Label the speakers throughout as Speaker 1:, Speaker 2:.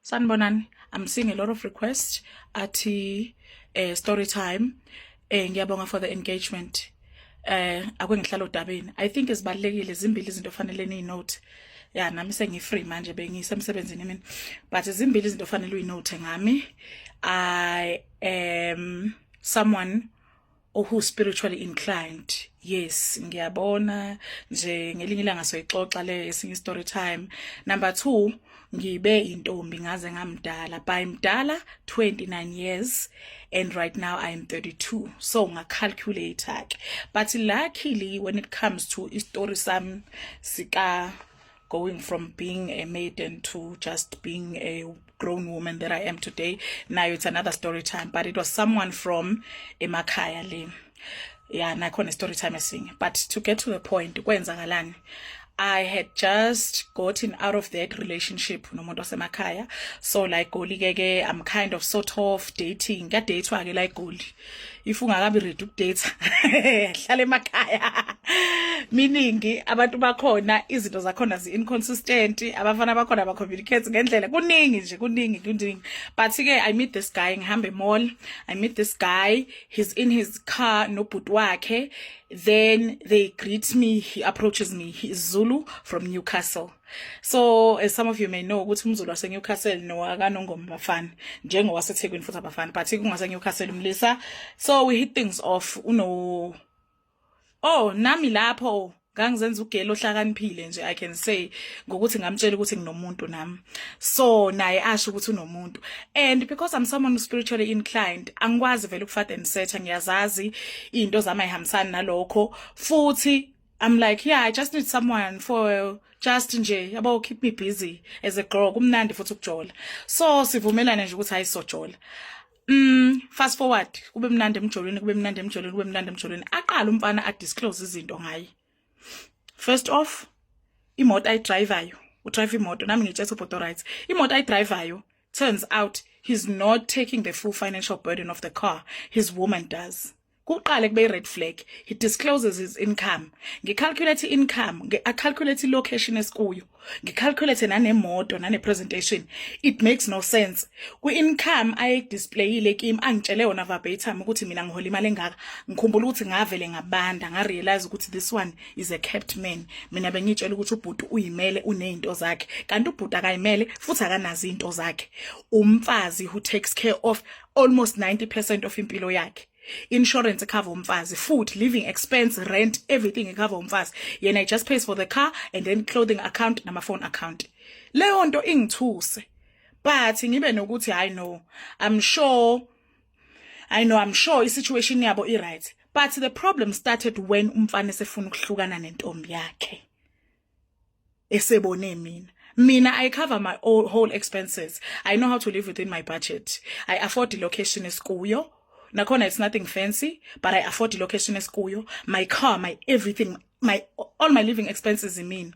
Speaker 1: Sanibonani. I'm seeing a lot of requests athi story time. Ngiyabonga for the engagement. Ake ngihlala odabeni. I think izibalekile zimbili izinto fanele ni note. Ya, nami sengi free manje, bengisemsebenzini mina. But zimbili izinto fanele uyinote ngami. I am someone who spiritually inclined. Yes, ngiyabona nje, ngelinye ilanga soyixoxa le esinye story time. Number 2, ngibe intombi ngaze ngamdala. By mdala, 29 years, and right now I am 32, so ngacalculate ke. But luckily, when it comes to istory sami sika going from being a maiden to just being a grown woman that I am today. Now it's another story time, but it was someone from emakhaya le. Yeah, nakhona story time esinye. But to get to the point, kwenzakalani? I had just gotten out of that relationship nomuntu wasemakhaya. So like Goli ke ke, I'm kind of sort of dating. Kuyadate ke like Goli. If ungakabi ready ukudate, hlala emakhaya. Meaning abantu bakhona, izinto zakhona zi inconsistent, abafana bakhona ba communicate ngendlela, kuningi nje, kuningi kuningi. But ke I meet this guy, ngihambe mall, I meet this guy, he's in his car nobhuti wakhe. Then they greet me, he approaches me. He is Zulu from Newcastle. So as some of you may know ukuthi umZulu wase Newcastle nowakanongoma bafana njengowaseThekwini futhi abafana, but kungase Newcastle umlisa. So we hit things off uno oh nami lapho ngangizenza ugelo ohlakaniphile nje, I can say, ngokuthi ngamtshela ukuthi nginomuntu nami, so naye asho ukuthi unomuntu. And because I'm someone who spiritually inclined, angikwazi vele ukufada and setha, ngiyazazi izinto zami ayihambisani nalokho futhi. I'm like, yeah, I just need someone for just nje, yabo, keep me busy as a girl. Kumnandi futhi ukujola, so sivumelane nje ukuthi hayi, sojola. Fast forward, kube mnandi emjolweni, kube mnandi emjolweni, kube mnandi emjolweni. Aqala umfana a disclose izinto ngaye. First off, imoto ayidrivayo, udrive imoto, nami ngitshela ubhuti, right, imoto ayidrivayo, turns out he's not taking the full financial burden of the car, his woman does. Kuqale kube red flag. He discloses his income, ngicalculate income, ngi-calculate location esikuyo, ngicalculate nanemoto nane-presentation, it makes no sense. Kwi-income ayidisplayile kimi, angitshele yona verbatim ukuthi mina ngihola imali engaka, ngikhumbula ukuthi ngavele ngabanda, ngarealize ukuthi this one is a kept man. Mina bengitshela ukuthi ubhuti uyimele, unezinto zakhe, kanti ubhuti akayimele futhi akanazo izinto zakhe. Umfazi who takes care of almost 90% of impilo yakhe. Insurance cover umfazi, food, living expense, rent, everything cover umfazi. Yena he just pays for the car and then clothing account nama phone account. Leyo nto ingithuse, but ngibe nokuthi I know, I'm sure, I know, I'm sure i-situation yabo i-right. But the problem started when umfana esefuna ukuhlukana nentombi yakhe, esebone mina I cover my whole expenses. I know how to live within my budget. I afford the location esikuyo nakhona, it's nothing fancy, but I afford the location esikuyo, my car, my everything, my all my living expenses imina,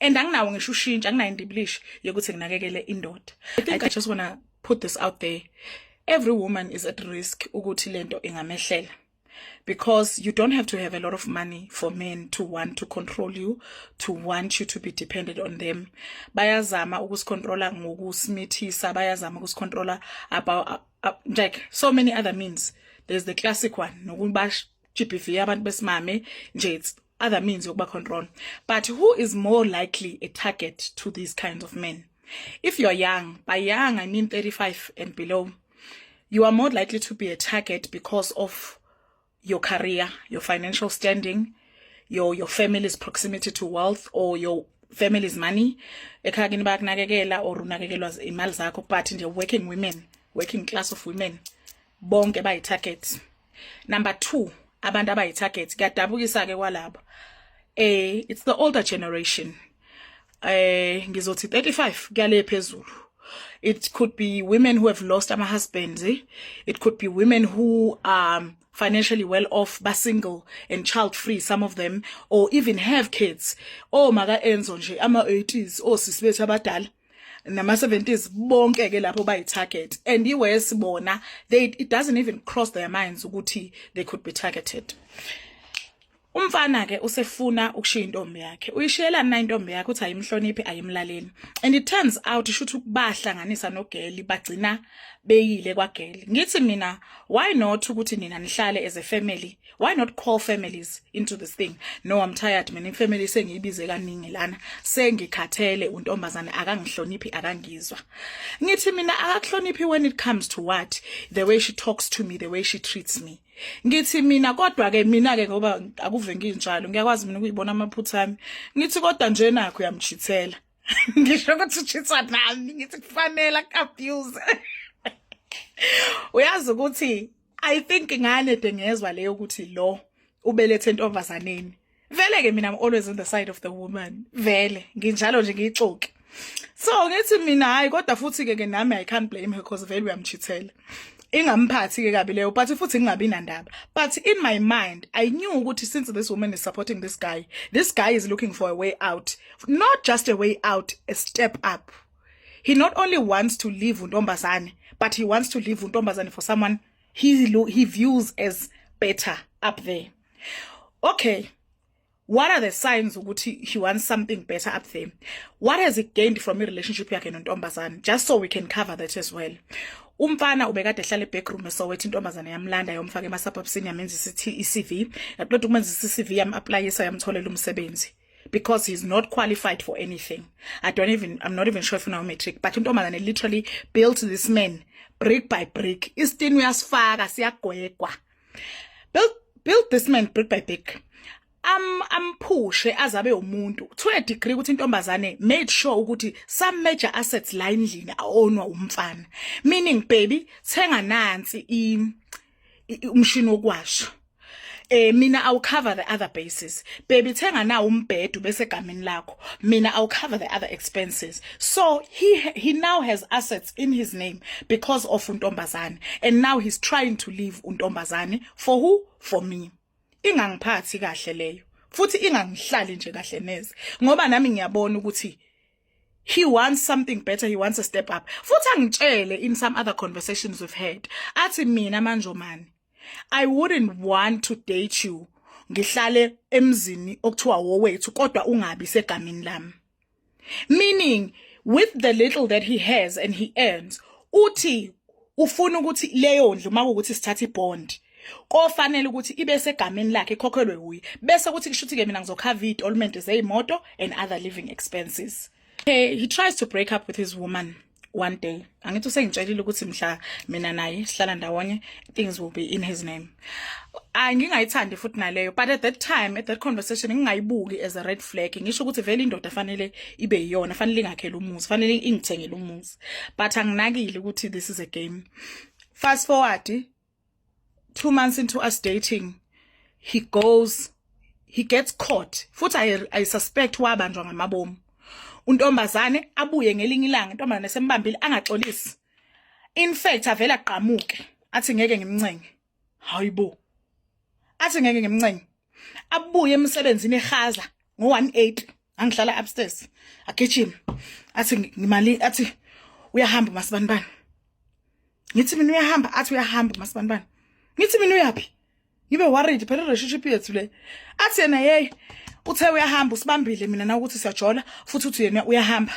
Speaker 1: and anginawo ngisho ushintsha, anginayo indibilishi yokuthi nginakekele indoda. I think I just want to put this out there: every woman is at risk ukuthi lento ingamehlela, because you don't have to have a lot of money for men to want to control you, to want you to be dependent on them. Bayazama ukusicontrola ngokusimithisa, bayazama ukusicontrola about like so many other means. There's the classic one nokuba GBV abantu besimame nje, it's other means yokuba control. But who is more likely a target to these kinds of men? If you're young, by young I mean 35 and below, you are more likely to be a target because of your career, your financial standing, your family's proximity to wealth or your family's money. Ekhaya kini bayakunakekela or unakekelwa imali zakho, but nje working women, working class of women, bonke bayi-target. Number 2, abantu abayi-target, kuyadabukisa ke kwalabo. It's the older generation. Ngizothi 35 kuyale phezulu. It could be women who have lost ama husbands. Eh? It could be women who are financially well off, but single and child free, some of them, or even have kids. Oh, maka Enzo nje, ama 80s, osisi bethu abadala nama 70s, bonke ke lapho bayi target. And iworse bona, they it doesn't even cross their minds ukuthi they could be targeted. Umfana ke usefuna ukushiya intombi yakhe. Uyishiyelani na intombi yakhe? Uthi ayimhloniphi, ayimlaleli. And it turns out shuthi ukubahlanganisa nogeli, bagcina beyile kwageli. Ngithi mina, why not ukuthi nina nihlale as a family? Why not call families into this thing? No, I'm tired mina, ifamily sengiyibize kaningi lana, sengikhathele. Untombazane akangihloniphi, akangizwa. Ngithi mina, akakuhloniphi when it comes to what? The way she talks to me, the way she treats me. Ngithi mina, kodwa ke mina ke, ngoba akuve nginjalo, ngiyakwazi mina ukuyibona amaphutha ami. Ngithi kodwa nje nakho uyamchithela, ngisho ukuthi uchitha nami. Ngithi kufanele aku-abuse. Uyazi ukuthi I think ngane de ngezwa leyo ukuthi lo ubelethe entombazaneni. Vele ke mina I'm always on the side of the woman, vele nginjalo nje, ngiyixoki. So ngithi mina, hayi, kodwa futhi ke nami I can't blame her because vele uyamchithela. Ingamphathi ke kabi leyo, but futhi ngingabi nandaba. But in my mind I knew ukuthi since this woman is supporting this guy, this guy is looking for a way out. Not just a way out, a step up. He not only wants to leave untombazane, but he wants to leave untombazane for someone he views as better up there. Okay, what are the signs ukuthi he wants something better up there? What has he gained from i-relationship yakhe nontombazane? Just so we can cover that as well. Umfana ubekade ehlala ebackroom eSoweto. Intombazane yamlanda, yomfaka ema-suburbsini, yamenzisa i-CV. Yaqeda ukumenzisa i-CV, yam-applyisa, yamtholela umsebenzi because he's not qualified for anything. I don't even I'm not even sure if unawo matric, but intombazane literally built this man brick by brick. Isitini uyasifaka, siyagwegwa. Build this man brick by brick, amphushe azabe umuntu to a degree ukuthi intombazane made sure ukuthi some major assets la endlini aonwa umfana, meaning, "Baby, thenga nansi umshini wokwasha, mina I'll cover the other bases. Baby, thenga na umbhedo bese egameni lakho, mina I'll cover the other expenses." So he now has assets in his name because of untombazane, and now he's trying to leave untombazane for who? For me. Ingangiphathi kahle leyo, futhi ingangihlali nje kahle neze, ngoba nami ngiyabona ukuthi he wants something better, he wants a step up. Futhi angitshele in some other conversations we've had, athi mina manje, man, I wouldn't want to date you, ngihlale emzini okuthiwa wowethu kodwa ungabi segameni lami. Meaning, with the little that he has and he earns, uthi ufuna ukuthi leyo ndlu, makuwukuthi sithatha ibond, kofanele ukuthi ibe segameni lakhe, ikhokhelwe uye, bese kuthi kushuthi ke mina ngizokhava installment zeyimoto and other living expenses. Okay, he tries to break up with his woman one day. Angithi usengitshelile ukuthi mhla mina naye sihlala ndawonye, things will be in his name. Angingayithandi futhi naleyo, but at that time, at that conversation, ngingayibuki as a red flag. Ngisho ukuthi vele indoda fanele ibe yiyona, fanele ingakhele umuzi, fanele ingithengele umuzi, but anginakile ukuthi this is a game. Fast forward 2 months into us dating, he goes, he gets caught. Futhi I suspect wabanjwa ngamabomu. Untombazane abuye ngelinye ilanga, intombazane sembambile, angaxolisi. In fact, avela aqhamuke athi ngeke ngimncenge. Hayibo, athi ngeke ngimncenge. Abuye emsebenzini ehaza ngo18, angihlala upstairs, agijima athi ngimali, athi uyahamba masibanibani. Ngithi mina, "Uyahamba?" Athi uyahamba masibanibani. Ngithi mina, "Uyaphi?" Ngibe worried phela, relationship yethu le. Athi yena, "Hey, uthe uyahamba, usibambile mina na ukuthi siyajola, futhi uthi yena uyahamba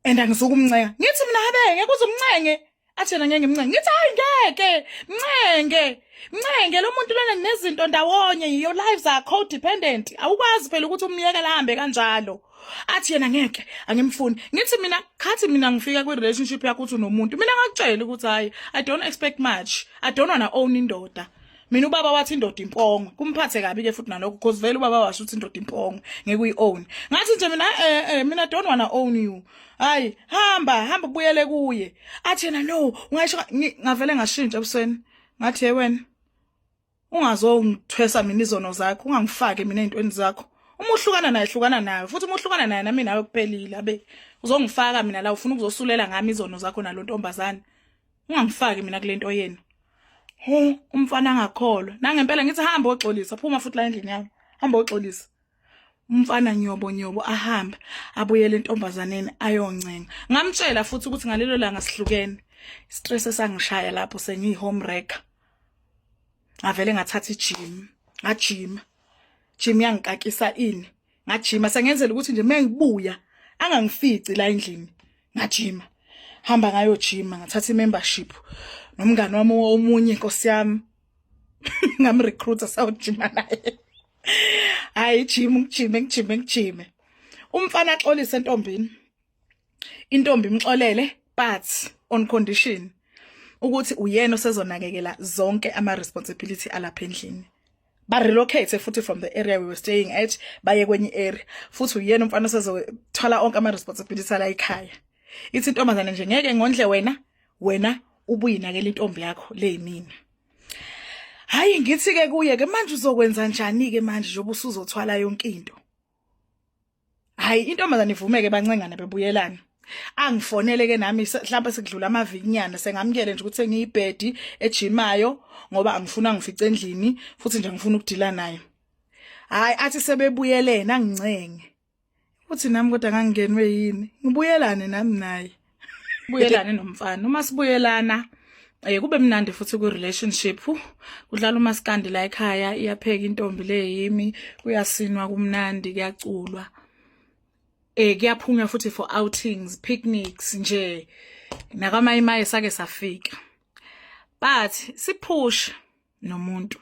Speaker 1: and angizukumncenga." Ngithi mina, "Habe, ngeke uzumncenge?" Athi yena ngeke ngimncenge. Ngithi, "Hayi, ngeke mncenge, mncenge lo muntu lona, nezinto ndawonye, your lives are codependent, awukwazi phela ukuthi umyekele ahambe kanjalo." Athi yena ngeke, angimfuni. Ngithi mina, khathi mina ngifika kwi relationship yakho uthi unomuntu, mina ngakutshela ukuthi hayi, I don't expect much, I don't wanna own indoda. Mina ubaba wathi indoda impongo. Kumphathe kabi ke futhi nalokho, because vele ubaba washo ukuthi indoda impongo, ngeke uyi-own. Ngathi nje mina, mina don't wanna own you, hayi, hamba, hamba ubuyele kuye. Athi yena, "No, ungayisho." Ngavele ngashintsha ebusweni, ngathi, "Hey wena, ungazongithwesa mina izono zakho, ungangifaki mina ezintweni zakho. Uma uhlukana naye, hlukana naye futhi. Uma uhlukana naye, nami nawe kuphelile. Abe uzongifaka mina la, ufuna ukuzosulela ngami izono zakho nalo ntombazane. Ungangifaki mina kule nto yenu." He, umfana angakholwa nangempela. Ngithi, "Hamba oxolisa, phuma futhi la endlini yami, hamba oxolisa." Umfana nyobo nyobo ahamba, abuyele entombazaneni, ayoncenga. Ngamtshela futhi ukuthi ngalelo langa sihlukene. Stress esangishaya lapho, sengiyi home wrecker. Ngavele ngathatha ijim, ngajima. Gym yangikakisa ini, ngajima sengenzela ukuthi nje mengibuya angangifici la endlini. Ngajima, hamba ngayojima, ngathatha i-membership nomngani wami omunye, inkosi yami, ngamrecruiter sawujima naye. Hayi, gym, ngijime, ngijime, ngijime, umfana axolise entombini, intombi imxolele, but on condition ukuthi uyena osezonakekela zonke ama responsibility alapha endlini. Ba relocate futhi from the area we were staying at, baye kwenye area futhi. Uyena umfana osezothwala onke ama responsibility ala ekhaya. Ithi intombazane nje, "Ngeke ngondle wena, wena ubuyinakela intombi yakho le yimina." Hayi, ngithi ke kuye ke, "Manje uzokwenza njani ke manje njengoba usuzothwala yonke into?" Hayi, intombazane ivumeke, bancengana, bebuyelana. Angifonele ke nami mhlawumbe sekudlula amavikinyana, sengamukele nje ukuthi sengiyibhedi ejimayo, ngoba angifuna ngifice endlini futhi nje ngifuna ukudila naye. Hayi, athi sebebuyelene, angincenge futhi nami, kodwa ngangingenwe yini, ngibuyelane nami naye, buyelane nomfana. Uma sibuyelana, kube mnandi futhi ku relationship, kudlala umaskandi la ekhaya, iyapheka intombi le yimi, kuyasinwa, kumnandi, kuyaculwa, kuyaphunywa futhi for outings, picnics nje, nakamayimayi sake safika. But sipush nomuntu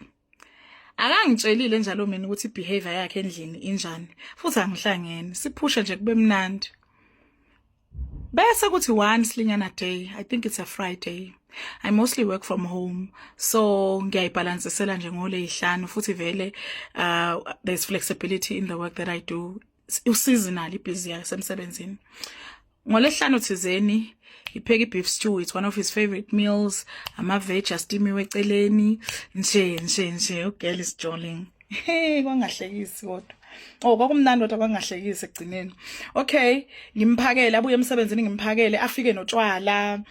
Speaker 1: akangitshelile njalo mina ukuthi behavior yakhe endlini injani, futhi angihlangene, siphushe nje kube mnandi. Bese kuthi one slinyana day, I think it's a Friday, I mostly work from home, so ngiyayibalansisela nje ngoley'hlanu futhi vele there's flexibility in the work that I do, useasonal ibhizi yasemsebenzini. Ngolesihlanu thizeni ipheka i-beef stew, it's one of his favorite meals, ama-veg astimiwe eceleni nje nje nje. Ugirl is jolling. Hey, kwangahlekisi kodwa. Oh, kwakumnandi kodwa kwangahlekisi ekugcineni. Okay, ngimphakele, abuye emsebenzini, ngimphakele, afike notshwala.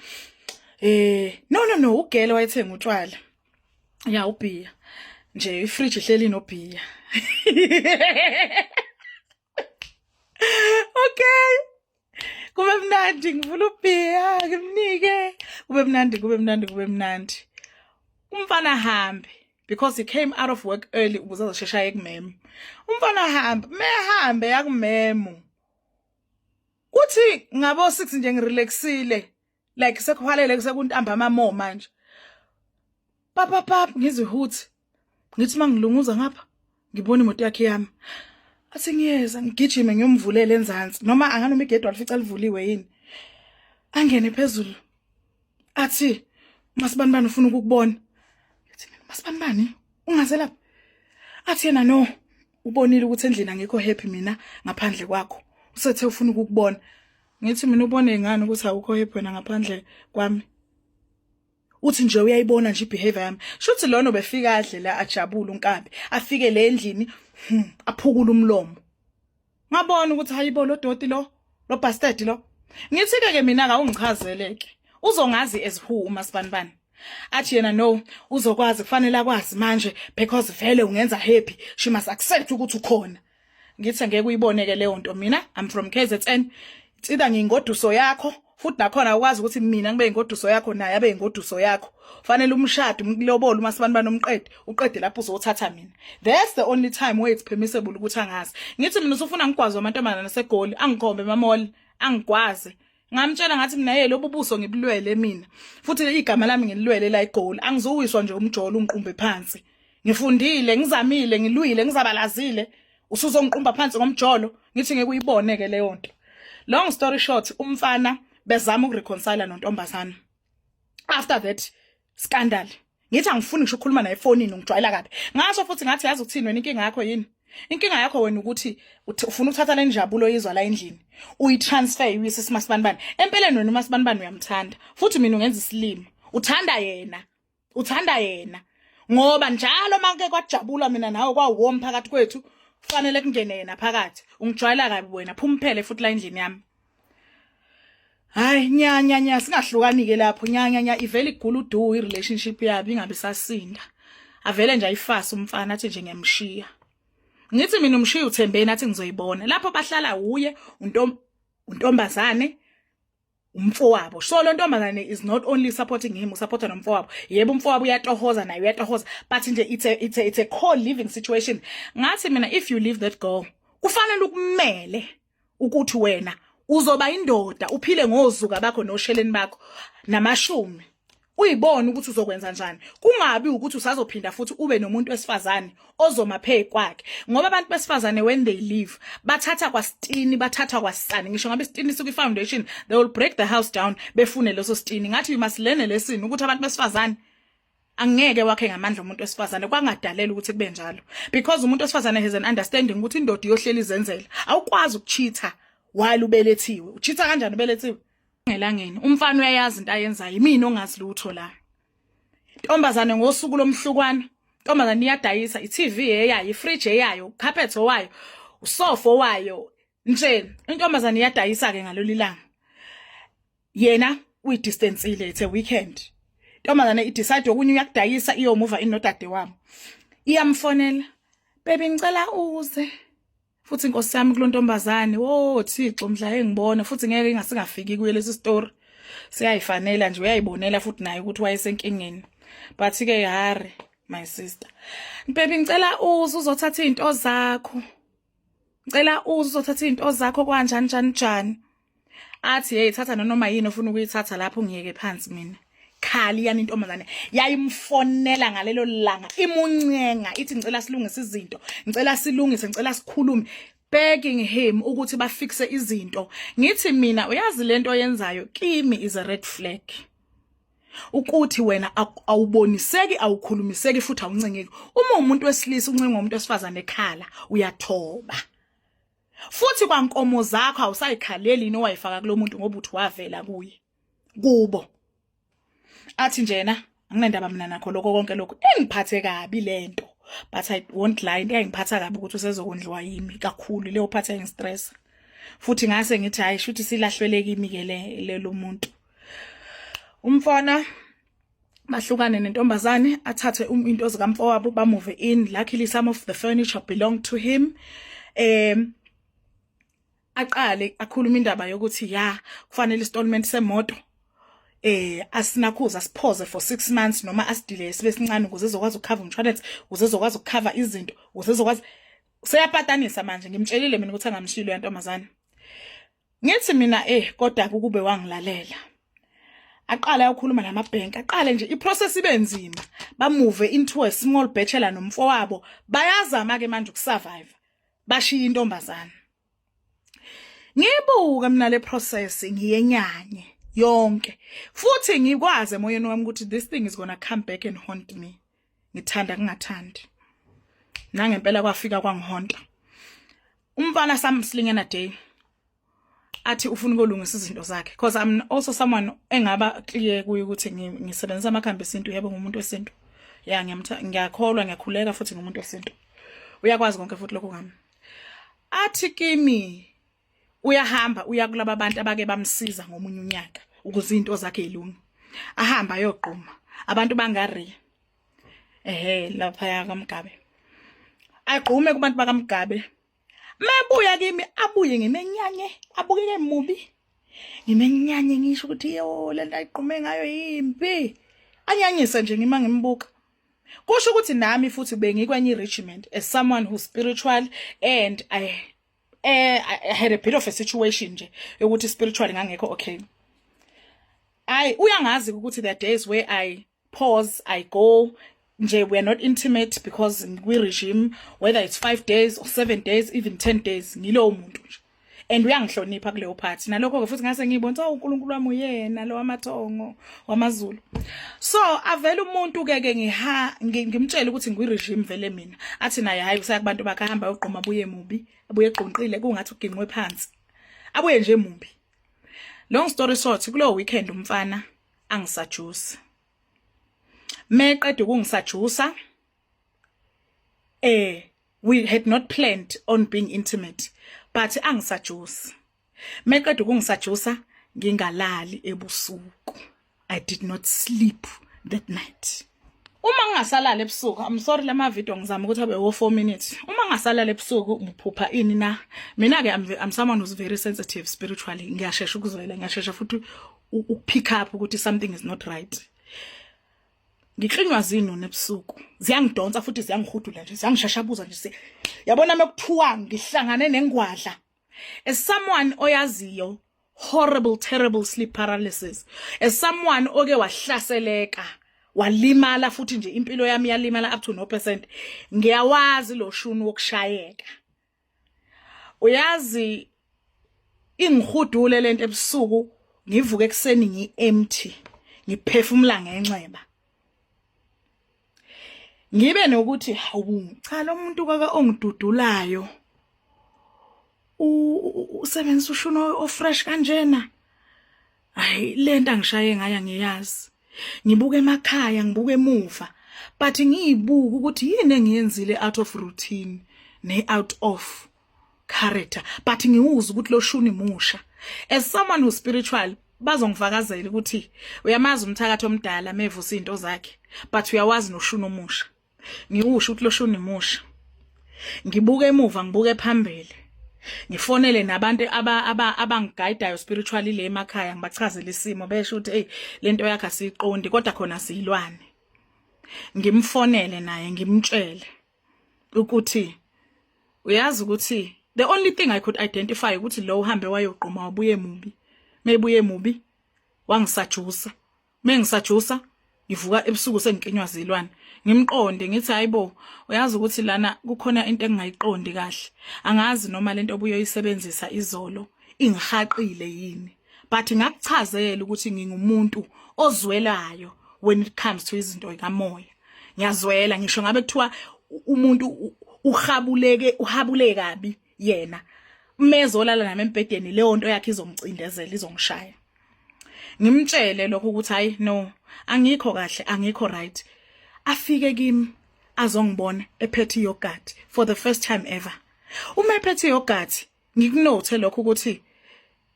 Speaker 1: No, no, no, ugirl wayethenga utshwala. Ya, ubhiya. Nje ifridge ihleli nobhiya. Okay. Kube mnandi, ngivula ubhiya, ngimnike. Kube mnandi, kube mnandi, kube mnandi. Umfana hambe because he came out of work early ukuze azoshesha aye kumemo. Umfana hambe, mehambe yakumemo. Kuthi ngabo 6 nje ngirelaxile, like sekuhwalele, sekuntambama mo manje. Papa pap, ngizwe ihuthi. Ngithi mangilunguza ngapha, ngibona imoto yakhe yami. Athi ngiyeza, ngigijime ngiyomvulela enzansi, noma anganoma igede walifica livuliwe yini. Angene phezulu. Athi, "Masibanibani ufuna ukukubona." Ngithi mina, "Masibanibani? Ungaze lapha?" Athi yena, "No, ubonile ukuthi endlini angikho happy mina ngaphandle kwakho. Usethe ufuna ukukubona." Ngithi mina, "Ubone ngani ukuthi awukho happy wena ngaphandle kwami?" Uthi nje uyayibona nje ibehavior yami. Shuthi lona ubefika adle la, ajabule unkabi. Afike le endlini, aphukula umlomo. Ngabona ukuthi hayibo, lo doti lo, lo bastard lo. Ngithi ke ke mina, "Awungichazele ke. Uzongazi as who uMasibanibani?" Athi yena, "No, uzokwazi, kufanele akwazi manje because vele ungenza happy. She must accept ukuthi ukhona." Ngithi, "Ngeke uyibone ke leyo nto mina. I'm from KZN. It's either ngiyingoduso yakho, futhi nakhona ukwazi ukuthi mina ngibe ingoduso yakho, naye abe ingoduso yakho. Fanele umshado, umlobolo uMasibanibani, umqede, uqede lapho uzothatha mina. That's the only time where it's permissible ukuthi angazi." Ngithi mina, "Usufuna ngigwazi amantombazana naseGoli, angikhombe emamall, angigwaze." Ngamtshela ngathi mina, "Hey, lobu buso ngibulwele mina, futhi igama lami ngililwele la eGoli. Angizowiswa nje umjolo ungiqumbe phansi. Ngifundile, ngizamile, ngilwile, ngizabalazile, usuzongiqumba phansi ngomjolo." Ngithi, "Ngeke uyibone ke leyo nto." Long story short, umfana bezama ukureconcile nontombazana after that scandal. Ngithi angifuni ngisho ukukhuluma naye efonini, ungijwayela kabi. Ngasho futhi ngathi, "Yazi ukuthini wena, inkinga yakho yini? Inkinga yakho wena ukuthi ufuna ukuthatha le njabulo yizwa la endlini, uyitransfer, uyise siMasibanibani. Empeleni wena uMasibanibani uyamthanda, futhi mina ungenza isilima. Uthanda yena, uthanda yena, ngoba njalo make kwajabula mina nawe, kwawarm phakathi kwethu, kufanele kungene yena phakathi. Ungijwayela kabi wena, phumphele futhi la endlini yami." Hayi, nya nya nya, singahlukani ke lapho, nya nya nya, ivele igula udu i-relationship yabo, ingabe sasinda. Avele nje ayifasa umfana, athi nje, "Ngiyamshiya." Ngithi mina, "Umshiya uthembeni?" Athi, "Ngizoyibona." Lapho bahlala uye untombazane. Umfowabo, so lo ntombazane is not only supporting him, usupporta nomfowabo. Yebo, umfowabo uyatohoza, naye uyatohoza, but nje it's a co-living situation. Ngathi mina, if you leave that girl, kufanele ukumele ukuthi wena uzoba indoda, uphile ngozuka bakho nosheleni bakho namashumi, uyibone ukuthi uzokwenza njani, kungabi ukuthi usazophinda futhi ube nomuntu wesifazane ozoma phe kwakhe, ngoba abantu besifazane, when they leave, bathatha kwasitini, bathatha kwasani. Ngisho ngabe isitini sikwi foundation, they will break the house down befune leso sitini. Ngathi you must learn a lesson ukuthi abantu besifazane angeke wakhe ngamandla umuntu wesifazane. Kwangadalela ukuthi kube njalo because umuntu wesifazane has an understanding ukuthi indoda iyohlela izenzela. Awukwazi ukucheata while ubelethiwe. Ucheata kanjani ubelethiwe? Ngelangeni umfana uyayazi into ayenzayo, imina ongazi lutho la. Ntombazane, ngosuku lomhlukwana, ntombazane iyadayisa i-TV eyayo, ifridge eyayo, carpet owayo, usofa owayo nje. Intombazane iyadayisa ke ngalolu langa, yena uyidistancile. It's a weekend. Intombazane idecide okunye uyakudayisa, iyomuva inodade wabo. Iyamfonela, "Baby, ngicela uze futhi." Inkosi yami, kulontombazane, wo Thixo, mhla engibona futhi ngeke ingasingafiki kuye lesi story. Siyayifanela nje, uyayibonela futhi naye ukuthi wayesenkingeni, but ke hari, my sister, "Baby, ngicela uze uzothatha izinto zakho, ngicela uze uzothatha izinto zakho." Kanjani, njani, njani? Athi, "Hey, thatha noma yini ofuna ukuyithatha lapho, ngiyeke phansi mina." Khali yani, intombazane yayimfonela ngalelo langa, imuncenga, ithi, "Ngicela silungise izinto, ngicela silungise, ngicela sikhulume," begging him ukuthi bafixe izinto. Ngithi mina, uyazi lento oyenzayo kimi is a red flag, ukuthi wena awuboniseki, awukhulumiseki futhi awuncengeki. Uma umuntu wesilisa uncenga umuntu wesifazane ekhala, uyathoba futhi kwankomo zakho awusayikhaleli yini owayifaka kulo muntu, ngoba uthi wavela kuye kubo. Athi njena, "Anginendaba mina nakho lokho konke lokho." Engiphathe kabi lento, but I won't lie, into engiphatha kabi ukuthi usezokondliwa yimi kakhulu. Leyo phatha engistress futhi. Ngase ngithi, hayi, shuthi silahlwele kimi ke le lo muntu. Umfana bahlukane nentombazane, athathe into zikamfowabo, bamove in. Luckily, some of the furniture belonged to him. Aqale akhuluma indaba yokuthi ya, kufanele installment semoto asinakhuza, sipause for 6 months noma asidelay sibe sincane ukuze ezokwazi ukucover insurance, ukuze ezokwazi ukucover izinto, ukuze ezokwazi. Seyapatanisa manje. Ngimtshelile mina ukuthi angamshilo yantombazane. Ngithi mina, kodwa kube wangilalela. Aqala ayokhuluma namabhenki, aqale nje iprocess ibe nzima, bamove into a small bachelor nomfowabo. Bayazama ke manje ukusurvive, bashiya intombazana. Ngibuka mina le process, ngiyenyanye yonke futhi ngikwazi emoyeni wami ukuthi this thing is going to come back and haunt me, ngithanda kungathandi. Nangempela kwafika kwangihonta. Umfana samslingena day, athi ufuna ukulungisa izinto zakhe, because I'm also someone engaba clear kuye ukuthi ngisebenzisa amakhambi esintu. Yebo, ngumuntu wesintu ya, ngiyakholwa, ngiyakhuleka futhi ngumuntu wesintu. Uyakwazi konke futhi lokho ngami. Athi kimi uyahamba uya kulaba bantu abake bamsiza ngomunye unyaka ukuze izinto zakhe zilunge. Ahamba ayogquma abantu bangari ehe lapha kaMgabe, agqume kubantu bakaMgabe. Mabuya kimi, abuye ngimenyanye, abukeke mubi, ngimenyanye, ngisho ukuthi yo, lento ayigqume ngayo yimpi, anyanyise nje ngima ngimbuka. Kusho ukuthi nami futhi bengikwenye regiment as someone who's spiritual and I had a bit of a situation nje yokuthi spiritually ngangekho okay. I uyangazi ukuthi there are days where I pause, I go nje, we are not intimate because kwi regime, whether it's 5 days or 7 days, even 10 days, ngilowo muntu nje and uyangihlonipha kuleyo part. Nalokho ke futhi ngase ngiyibona, oh, uNkulunkulu wami uyena lo wamathongo wamaZulu. So avela umuntu ke ke ngiha ngimtshela ukuthi ngikwi regime vele mina. Athi naye hayi, usaya kubantu bakhe. Ahamba ayogquma, abuye mubi, abuye eqonqile, kungathi uginqwe phansi, abuye nje mubi. Long story short, kulo weekend umfana angisajusa. Meqeda ukungisajusa, we had not planned on being intimate, but angisajusa. Meqeda ukungisajusa, ngingalali ebusuku. I did not sleep that night. Uma ngingasalala ebusuku, I'm sorry, lama video ngizama ukuthi abe wo 4 minutes. Uma ngingasalala ebusuku ngiphupha ini na? Mina ke I'm someone who's very sensitive spiritually. Ngiyashesha ukuzwela, ngiyashesha futhi ukupick up ukuthi something is not right. Ngiklinywa zinoni ebusuku. Ziyangidonsa futhi ziyangihudula nje, ziyangishashabuza nje. Yabona mekuthiwa ngihlangane nengwadla. As someone oyaziyo horrible, terrible sleep paralysis, as someone oke wahlaseleka walimala futhi nje impilo yami yalimala up to no percent, ngiyawazi lo shuni wokushayeka. Uyazi ingihudule lento ebusuku, ngivuke ekuseni ngi-empty, ngiphefumula ngenxeba, ngibe nokuthi hawu cha, lo muntu kaka ongidudulayo usebenzisa ushuno ofresh kanjena. Hayi, lento angishaye ngayo ngiyazi. Ngibuka emakhaya, ngibuka emuva, but ngiyibuka ukuthi yini engiyenzile out of routine ne out of character, but ngiwuza ukuthi lo shuni musha. As someone who spiritual, bazongifakazela ukuthi uyamazi umthakathi omdala mevusa izinto zakhe, but uyawazi noshuni omusha. Ngiwusho ukuthi lo shuni musha. Ngibuke emuva, ngibuke phambili, ngifonele nabantu aba abangiguidayo spiritually le emakhaya, ngibachazele isimo, besho ukuthi hey, lento yakhe asiyiqondi, kodwa khona siyilwane. Ngimfonele naye, ngimtshele ukuthi uyazi ukuthi the only thing I could identify ukuthi lo uhambe wayogquma wabuye mubi, mebuye mubi wangisajusa, mengisajusa ngivuka ebusuku sengikinywa zilwane. Ngimqonde ngithi hayibo, uyazi ukuthi lana kukhona into engingayiqondi kahle, angazi noma lento obuyoyisebenzisa izolo ingihaqile yini, but ngakuchazela ukuthi ngingumuntu ozwelayo when it comes to izinto kamoya. Ngiyazwela ngisho ngabe kuthiwa umuntu uhabuleke, uhabule kabi yena, mezolala nami embhedeni, leyo nto yakhe izongicindezela, izongishaya. Ngimtshele lokho ukuthi hayi no, angikho kahle, angikho right. Afike kimi azongibona ephethe yogurt for the first time ever. Uma ephethe yogurt, ngikunote lokho ukuthi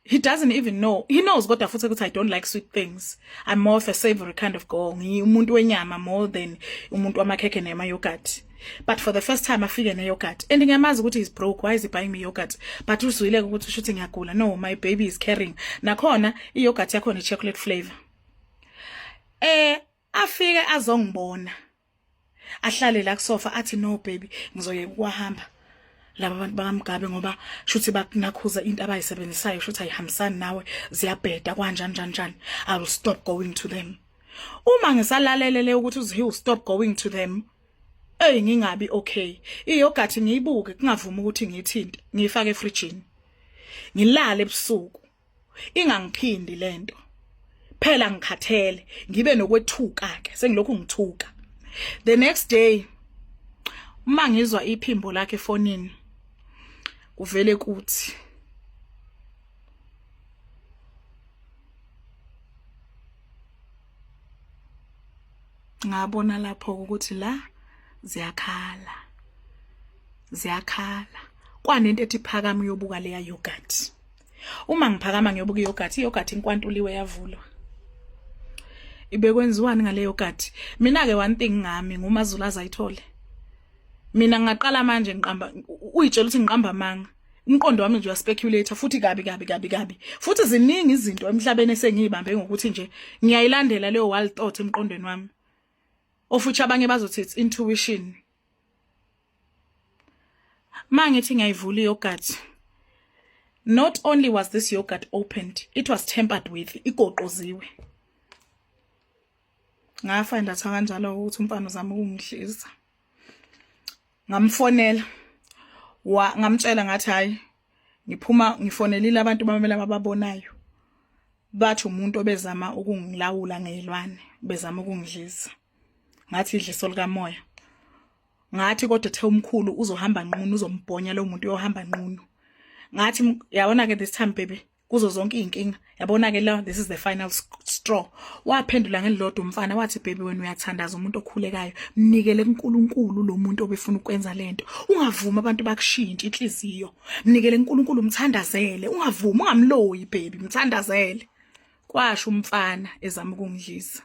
Speaker 1: he doesn't even know, he knows kodwa futhi ukuthi I don't like sweet things. I'm more of a savory kind of girl, ngiumuntu wenyama more than umuntu wamakhekhe nema yogurt. But for the first time afike ne yogurt, and ngiyamazi ukuthi he's broke, why is he buying me yogurt? But uzwile ukuthi ushuthi ngiyagula. No, my baby is caring. Nakhona i yogurt yakhona i chocolate flavor. Afike azongibona, ahlale la kusofa, athi no baby, ngizoyeka ukuhamba laba bantu bakaMgabe ngoba shuthi bakunakhuza into abayisebenzisayo, shuthi ayihambisani nawe, ziyabheda kanjani njani njani. I will stop going to them. Uma ngisalalele ukuthi he will stop going to them, ey, ngingabi okay. Iyogurt ngiyibuke, kungavumi ukuthi ngiyithinte, ngiyifake efrijini, ngilale ebusuku, ingangiphindi lento phela. Ngikhathele, ngibe nokwethuka ke, sengilokhu ngithuka. The next day uma ngizwa iphimbo lakhe efonini, kuvele kuthi ngabona lapho ukuthi la ziyakhala, ziyakhala. Kwanento ethi phakama uyobuka leya yogurt. Uma ngiphakama ngiyobuka iyogurt, iyogurt inkwantuliwe, yavulwa. Ibekwenziwani ngale yogurt? Mina ke, one thing ngami, nguMazulu azayithole. Mina ngingaqala manje ngiqamba, uyitshela ukuthi ngiqamba amanga, umqondo wami nje uyaspeculate futhi kabi kabi kabi kabi. Futhi ziningi izinto emhlabeni esengiyibambe ngokuthi nje ngiyayilandela leyo wild thought emqondweni wami, ofuthi abanye bazothi it's intuition. Mangithi ngiyayivula iyogurt, not only was this yogurt opened, it was tampered with, igoqoziwe. Ngafind out kanjalo ukuthi umfana uzama ukungidlisa. Ngamfonela, wa ngamtshela, ngathi hayi, ngiphuma ngifonelile abantu bamele abababonayo, bathi umuntu obezama ukungilawula ngezilwane, bezama ukungidlisa. Ngathi idliso likamoya. Ngathi kodwa ethe umkhulu uzohamba nqunu, uzombhonya lo muntu, uyohamba nqunu. Ngathi yabona ke, this time baby, kuzo zonke izinkinga, yabona ke la, this is the final straw. Waphendula ngelilodwa umfana, wathi baby, wena uyathandaza, umuntu okhulekayo, mnikele kuNkulunkulu lo muntu obefuna ukwenza lento. Ungavumi abantu bakushintshe inhliziyo, mnikele kuNkulunkulu, umthandazele, ungavumi, ungamloyi baby, mthandazele. Kwasho umfana ezama ukungidlisa.